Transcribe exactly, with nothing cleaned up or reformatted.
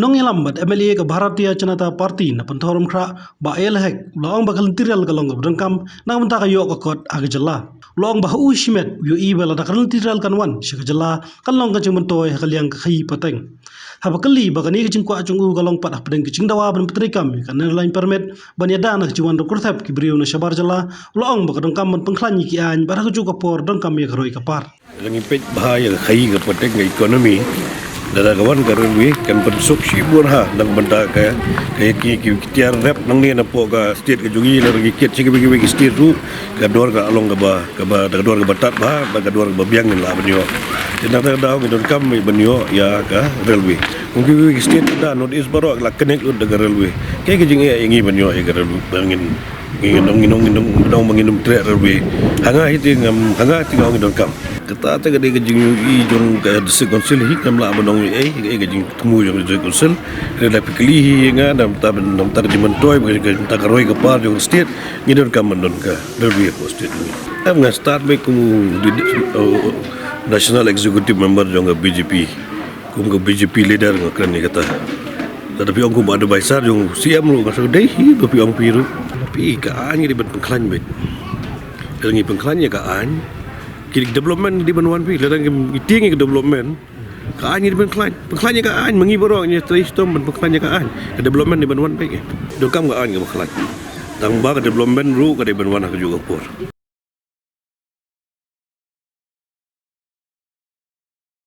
Nongïalam bad M L A ka Bharatiya Janata Party na Pynthorumkhrah, Bah A L Hek, u la ong ba ka lynti rel ka long kaba donkam na ka bynta ka ïoh ka kot ha ka jylla. U la ong ba ha u shimet u ïohi ba lada ka lynti rel kan wan sha ka jylla, kan long ka jingmyntoi ha ka liang ka khaii pateng. Haba kylli ba kane ka jingkwah jong u ka long pat hapdeng ka jingdawa ban pyntreikam ïa ka Inner Line Permit ban ïada na ka jingwan rup kyrthep ki briew na shabar jylla, u la ong ba ka donkam ban pynkhlaiñ ïa ki aiñ bad ha kajuh ka por donkam ïa ka roi ka par. Lada ngi peit bha ïa ka khaii ka pateng ka economy, lada ka wan ka railway kan pynsuk shibun ha na ka bynta ka, ka ïa ki, ki, ki tiar rep nangne napoh ka state ka jong ngi, lada ngi kit sha kiwei kiwei ki state ruh, ka dor ka long kaba, kaba, ka dor kaba tad bha bad ka dor kaba biang ngin lah ban ïoh. Te na kata ka daw ngi donkam ban ïoh ïa ka railway. Kum kiwei ki state na North East baroh ki la connect lut da ka railway. Kaei ka jingeh ïa ngi ban ïoh ïa ka railway, ba ngin, ngin ong, ngin ong, ngin ong, ngin ong ba ngin ym treh railway. Ha nga hi te ngam, ha nga hi te nga ong ngi donkam. Kata te ka dei ka jingïohi jong ka District Council hi, ngam lah ban ong ei ei, ka jingthmu jong ka District Council. Ka dei la phi kylli hi ïa nga, na ka bynta, na ka bynta ka jingmyntoi, na ka bynta ka roi ka par jong ka state, ngi donkam ban don ka railway hapoh state ngi. Em, nga start beit kum u di-, di-, uh, National Executive Member jong ka B J P. Kum ka B J P leader nga kren ïa kata. Lada phi ong kum advisor jong C M ruh nga sa dei hi ba phi ong phi ruh. Phi, ka aiñ ngi dei ban pynkhlaiñ beit. Lada ngi pynkhlaiñ ïa ka aiñ, ki development dei ban wan phi. Lada ngi tieng ïa ka development, ka aiñ ngi dei ban pynkhlaiñ. Pynkhlaiñ ïa ka aiñ, ma ngi baroh ngi trei shitom ban pynkhlaiñ ïa ka aiñ. Ka development dei ban wan beit. Donkam ka aiñ kaba khlaiñ. Tang ba ka development ruh ka dei ban wan ha kajuh ka por.